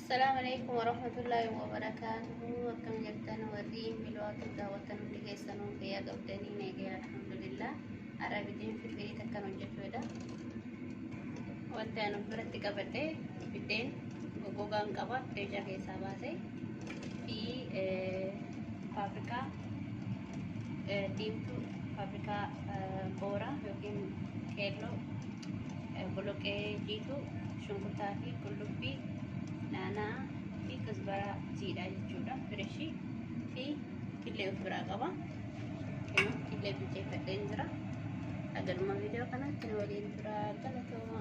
Assalamu alaikum warahmatullahi wabarakatuhu. Akkam jirtan warri miloota daawwattan hundi keessanuu fayyaa qabdanii nagaya alhamdulillah. Har'a biddeen firfirii takkan hojjechuudha. Wanti ani biratti qabadhe biddeen goggogaan qaba fireeshaa keessaa baasee fi paaprikaa diimtuu, paaprikaa boora yookiin keelloo, boloqqee jiituu, shunkurtaa fi qullubbii, naanaa fi kuzbaraa jiidhaa jechuudha. Fireshii fi killee of biraa qaba. Killee bilcheeffadheen jira. Agaruma viidiyoo kanatti nu waliin tura, galatooma.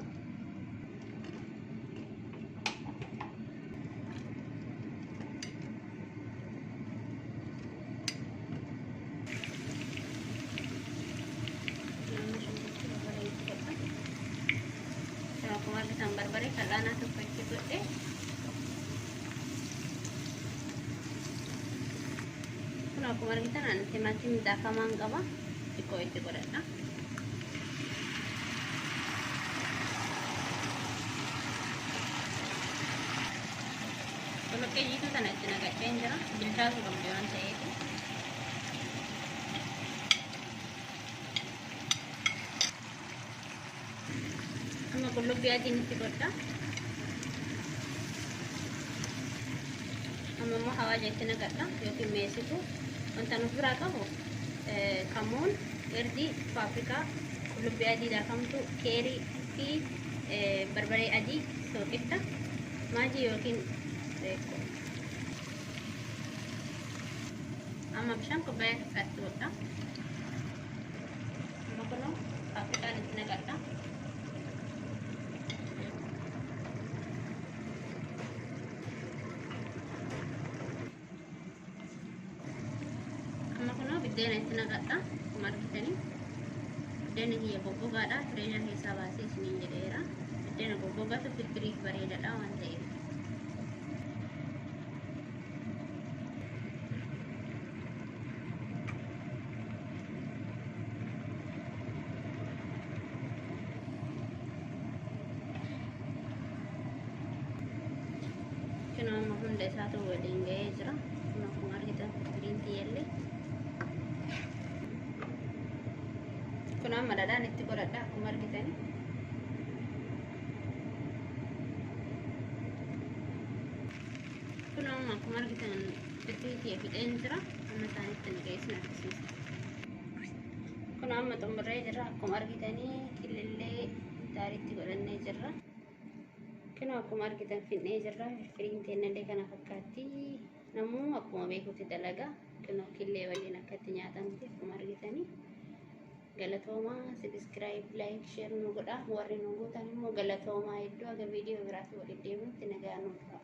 Akkuma argitan barbaree fal'aanaa tokko itti godhe. Kun akkuma argitan ani timaatimii daakamaan qaba. Xiqqoo itti godhadha. Boloqqee jiituu tana itti naqadheen jira. Bilchaatu qabdi waan ta'eef. Amma qullubbii adiin itti godha. Amma immoo hawaaja itti naqadha yookiin meessitu. Wanta nuuf biraa qabu kamuun, irdii, paaprikaa, qullubbii adii daakamtu, keerii fi barbaree adii, soogidda, maajii yookiin reekkoo. Amma bishaan kubbaayyaa takka itti godha. Amma kunoo paaprikaan itti naqadha. Amma kunoo biddeena itti naqadha. Akkuma argitanii biddeena kiyya goggogaadha. Fireesha keessaa baasee isiniin jedheera. Biddeena goggogaatu firfiriif bareedaadha waan ta'eef. Kunoo amma hunda isaatu waliin ga'ee jira. Kun akkuma argitan firfiriin tiyyallee. Kun amma dhadhaan itti godhadha akkuma argitanii. Kun amma akkuma argitan firfirii tiyya fixeen jira. Amma isaanitti naqee isin argisiisa. Kun amma xumurree jira akkuma argitanii kilillee daariitti godhannee jirra. Kun akkuma argitan finnee jirra. Firfiriin teennallee kana fakkaatti. Namuu akkuma beekutti dalaga. Kun killee waliin akkatti nyaatamti akkuma argitanii. Galatoomaa, subscribe, like, share nu godha. Warri nu gootan immoo galatoomaa hedduu. Aga viidiyoo biraatti waliin deemutti nagaa nu tura.